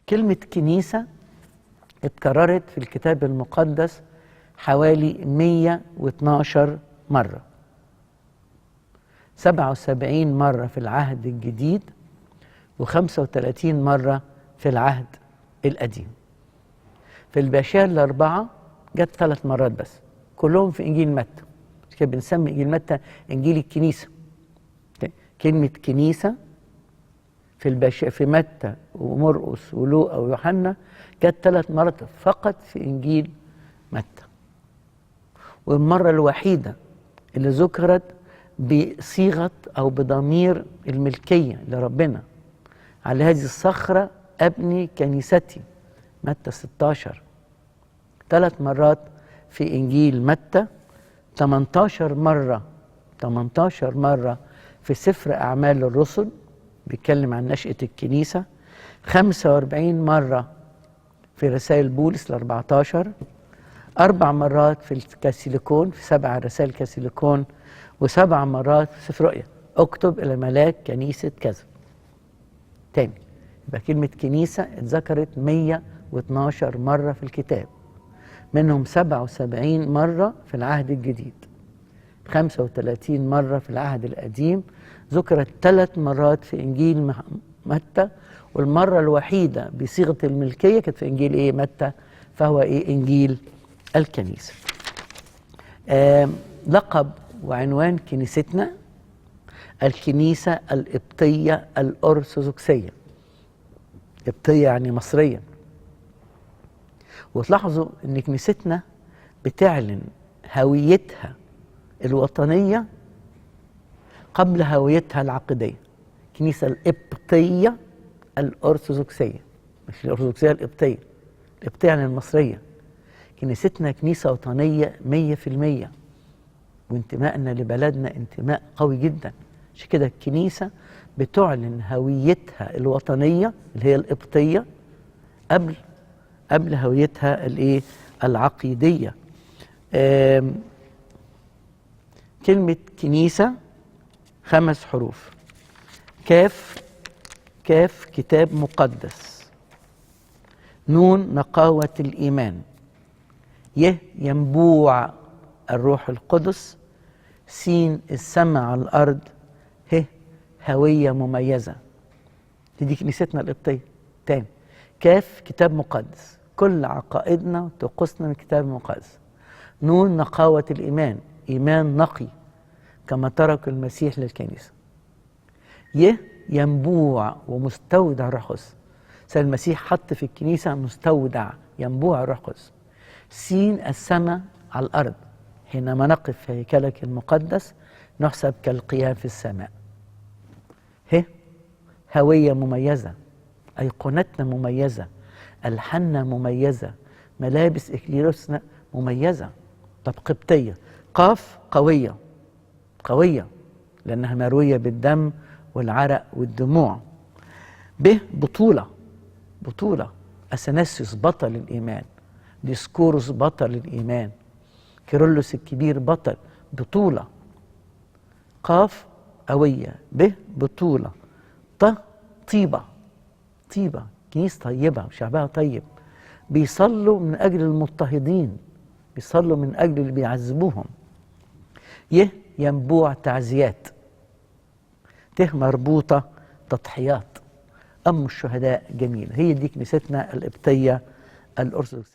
كلمة كنيسة اتكررت في الكتاب المقدس حوالي 112 مرة، 77 مرة في العهد الجديد و35 مرة في العهد القديم. في البشائر الأربعة جت 3 مرات بس، كلهم في إنجيل متى. كده بنسمي إنجيل متى إنجيل الكنيسة. كلمة كنيسة في متى ومرقس ولوقا ويوحنا جت 3 مرات فقط في إنجيل متى، والمرة الوحيدة اللي ذكرت بصيغة أو بضمير الملكية لربنا، على هذه الصخرة أبني كنيستي، متى 16. 3 مرات في إنجيل متى، 18 مرة، 18 مرة في سفر أعمال الرسل بيتكلم عن نشأة الكنيسة، 45 مرة في رسائل بولس ال14، 4 مرات في الكاسيليكون، في 7 رسائل كاسيليكون، و7 مرات في سفر رؤيا، اكتب إلى ملاك كنيسة كذا. تاني يبقى كلمة كنيسة اتذكرت 112 مرة في الكتاب، منهم 77 مرة في العهد الجديد، 35 مرة في العهد القديم، ذكرت 3 مرات في إنجيل متى، والمرة الوحيدة بصيغة الملكية كانت في إنجيل إيه؟ متى، فهو إيه؟ إنجيل الكنيسة. لقب وعنوان كنيستنا الكنيسة القبطية الأرثوذكسية. قبطية يعني مصرية. وتلاحظوا إن كنيستنا بتعلن هويتها الوطنية قبل هويتها العقدية. الكنيسة القبطية الأرثوذكسية، مش الأرثوذكسية القبطية، القبطية يعني المصرية. كنيستنا كنيسة وطنية 100%، وانتمائنا لبلدنا انتماء قوي جدا. عشان كده الكنيسة بتعلن هويتها الوطنية اللي هي القبطية قبل هويتها الايه؟ العقيدية. كلمة كنيسة 5 حروف، كاف كاف كتاب مقدس، نون نقاوة الإيمان، يه ينبوع الروح القدس، سين السماء على الأرض، ه هوية مميزة. دي كنيستنا القبطية. تاني، كاف كتاب مقدس، كل عقائدنا وطقوسنا من الكتاب المقدس. نون نقاوة الإيمان، إيمان نقي كما ترك المسيح للكنيسة. يه ينبوع ومستودع الروح القدس، المسيح حط في الكنيسة مستودع ينبوع الروح القدس. سين السماء على الأرض، حينما نقف في هيكلك المقدس نحسب كالقيام في السماء. ه هوية مميزة، أيقونتنا مميزة، ألحاننا مميزة، ملابس إكليروسنا مميزة. طب قبطية. قاف قوية، قوية لأنها مروية بالدم والعرق والدموع. ب بطولة، بطولة، أثناسيوس بطل الإيمان، ديسكوروس بطل الإيمان، كيرلس الكبير بطل، بطولة. قاف قوية، ب بطولة، ط طيبة، طيبة، كنيسة طيبة وشعبها طيب، بيصلوا من أجل المضطهدين، بيصلوا من أجل اللي بيعذبوهم. ي ينبوع تعزيات، ت مربوطة تضحيات، أم الشهداء جميلة. هي دي كنيستنا القبطية الأرثوذكسية.